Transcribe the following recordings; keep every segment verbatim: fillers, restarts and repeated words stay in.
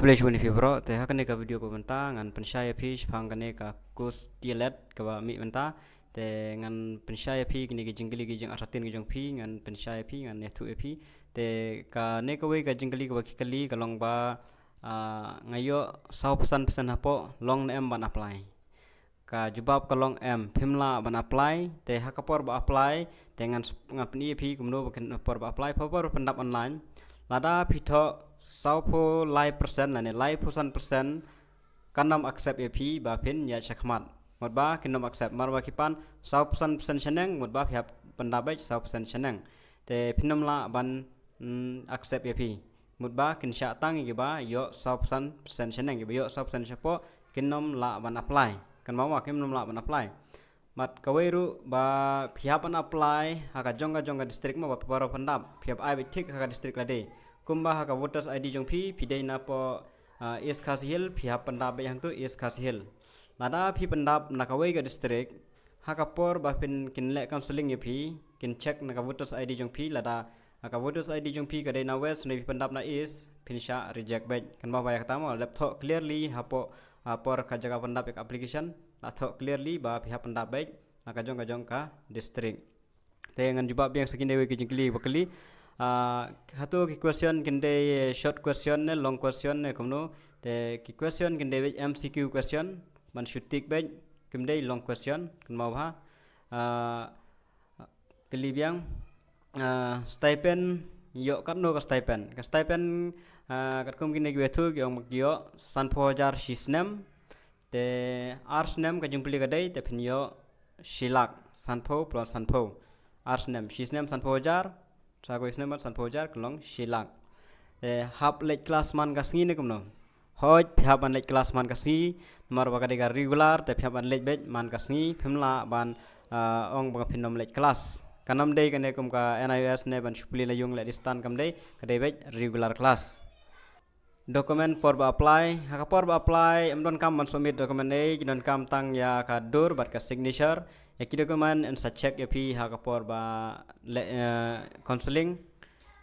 Khublei shibun ïa phi baroh. Te ha kane ka video kaba mynta ngan pynshai ïa phi shaphang kane ka course D.El.Ed kaba mih mynta. Te ngan pynshai ïa phi kine ki jingkylli ki jingartatien ki jong phi, ngan pynshai ïa phi, ngan ïathuh ïa phi. Te kane kawei ka jingkylli kaba ki kylli ka long ba, ah, nga ïoh saw percent percent hapoh, long ne em ban apply? Ka jubab ka long em, phim lah ban apply. Te ha ka por ba apply, te ngan s-, ngan pyni ïa phi kumno ba kin, por ba apply, por ba pyndap online. Lada phi thoh saw phew lai percent lane lai phew san percent, kan ym accept ïa phi ba phin ïaid shakhmat. Mut ba kin ym accept, namar ba ki pan saw percent percent shaneng, mut ba phi hap pyndap beit saw percent shaneng. Te phin ym lah ban, mm, accept ïa phi. Mut ba kin shah tang ïa kiba ïoh saw percent percent shaneng, kiba ïoh saw percent shapoh kin ym lah ban apply. Kan mama kin ym lah ban apply. Bad kawei ruh ba phi hap ban apply ha ka jong ka jong ka district mo ba phi baroh pyndap. Phi hap ai beit tick ha ka district lade. Kumba ha ka voters I D jong phi, phi dei napoh, ah, East Khasi Hills, phi hap pyndap beit hangtu East Khasi Hills. Lada phi pyndap na kawei ka district, ha ka por ba phin kin leh counselling ïa phi, kin check na ka voters I D jong phi, lada ha ka voters I D jong phi ka dei na West, ne phi pyndap na East, phin shah reject beit. Kan ba ba ïa kata mo, la dep thoh clearly hapoh, ah, por ka jaka pyndap ïa ka application, la thoh clearly ba phi hap pyndap beit na ka jong ka jong ka district. Te ngan jubab biang sa kine wei ki jingkylli ba kylli. Ah, hato ki question kin dei short question ne long question ne kumno? Te ki question kin dei beit M C Q question, ban shu tick beit, kim dei long question, kan mama ba. Ah, kylli biang, ah, stipend, ïoh katno ka stipend? Ka stipend, ah, katkum kine ki ba ïathuh ki ong ba ki ïoh san phew hajar shi snem. Te ar snem ka jingpule ka dei, te phin ïoh shi lak, san phew plus san phew. Ar snem, shi snem san phew hajar, sa kawei snem bad san phew hajar ka long shi lak. Te hap leit klas man ka sngi ne kumno? Hooid, phi hap ban leit klas man ka sngi, namar ba ka dei ka regular, te phi hap ban leit beit man ka sngi, phim lah ban, ah, ong ba phin ym leit klas. Kan ym dei kane kum ka N I O S ne ban shu pule la ïung leh distance, kam dei, ka dei beit regular klas. Document por ba apply, ha ka por ba apply, ym donkam ban submit document ei, ki donkam tang ïa ka dur bad ka signature. Ïa ki document yn sa check ïa phi ha ka por ba leh, eh, counselling.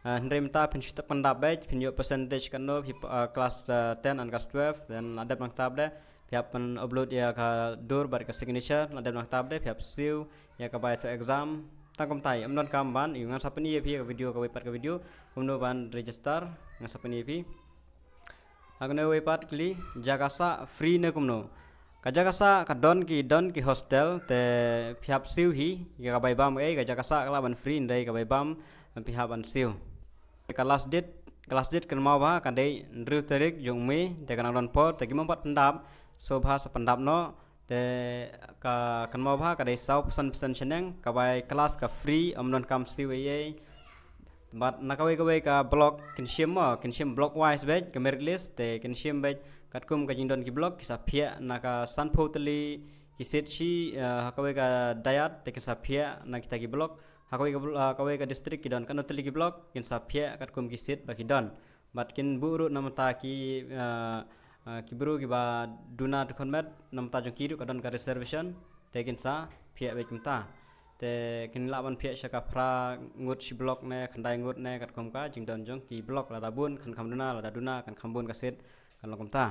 Eh, hynrei mynta phin shu pyndap beit, phin ïoh percentage katno, phi, eh, class, eh, ten and class twelve, then la dep nangta pat de phi hap pyn upload ïa ka dur bad ka signature, la dep nangta pat de phi hap siew ïa ka ba ïathuh exam. Tang kumta, ym donkam ban, ïa ngan sa pyni ïa phi ka video, kawei pat ka video kumno ban register, ngan sa pyni ïa phi. Ha kane wei pat kylli, jaka sah free ne kumno? Ka jaka sah ka don ki, don ki hostel, te phi hap siew hi ïa ka bai bam, eh, ka jaka sah ka lah ban free, hynrei ka bai bam phi hap ban siew. Ka last date, ka last date kan mama ba ka dei hynriew tarik jong u May, te ka nang don por, te ki mom pat pyndap, sngewbha sa pyndap noh. Te ka, kan mama ba ka dei saw percent percent shaneng, ka bai klas ka free, ym donkam siew ei ei. Bad na kawei kawei ka block kin shim mo, kin shim block wise beit ka merit list, te kin shim beit katkum ka jingdon ki block, ki sa phiah na ka san phew tylli ki seat shi, eh, ha kawei ka dayat, te kin sa phiah na kita ki block, ha kawei ka bl-, ha kawei ka district ki don katno tylli ki block, kin sa phiah katkum ki seat ba ki don. Bad kin buh ruh na bynta ki, eh, eh, ki briew kiba duna dkhot met, na bynta jong ki ruh ka don ka reservation, te kin sa phiah beit kumta. Te kin lah ban phiah sha ka phra ngut shi block ne, khyndai ngut ne, katkum ka jingdon jong ki block, lada bun kan kham duna, lada duna kan kham bun ka seat, kan long kumta.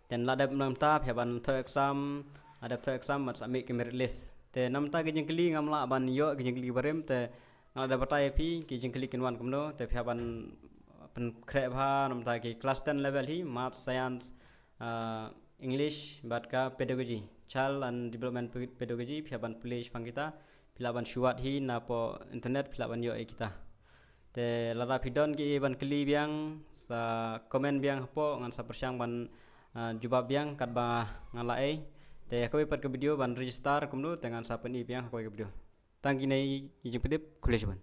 Te la dep na bynta phi hap ban thoh exam, la dep thoh exam bad submit ki merit list. Te na bynta ki jingkylli ngam lah ban ïoh ki jingkylli barim, te nga la dep batai ïa phi ki jingkylli kin wan kumno, te phi hap ban pynkhreh bha na bynta ki class ten level hi, maths, science, ah, English bad ka pedagogy, child and development pe-, pedagogy, phi hap ban pule shaphang kita, phi lah ban shu wad hi napoh internet, phi lah ban ïoh ïa kita. Te lada phi don kiei ban kylli biang, sa comment biang hapoh, ngan sa pyrshang ban, ah, jubab biang katba nga lah ei. Te ha kawei pat ka video ban register kumno, te ngan sa pyni biang ha kawei ka video. Tang kine ki jingpyntip, khublei shibun.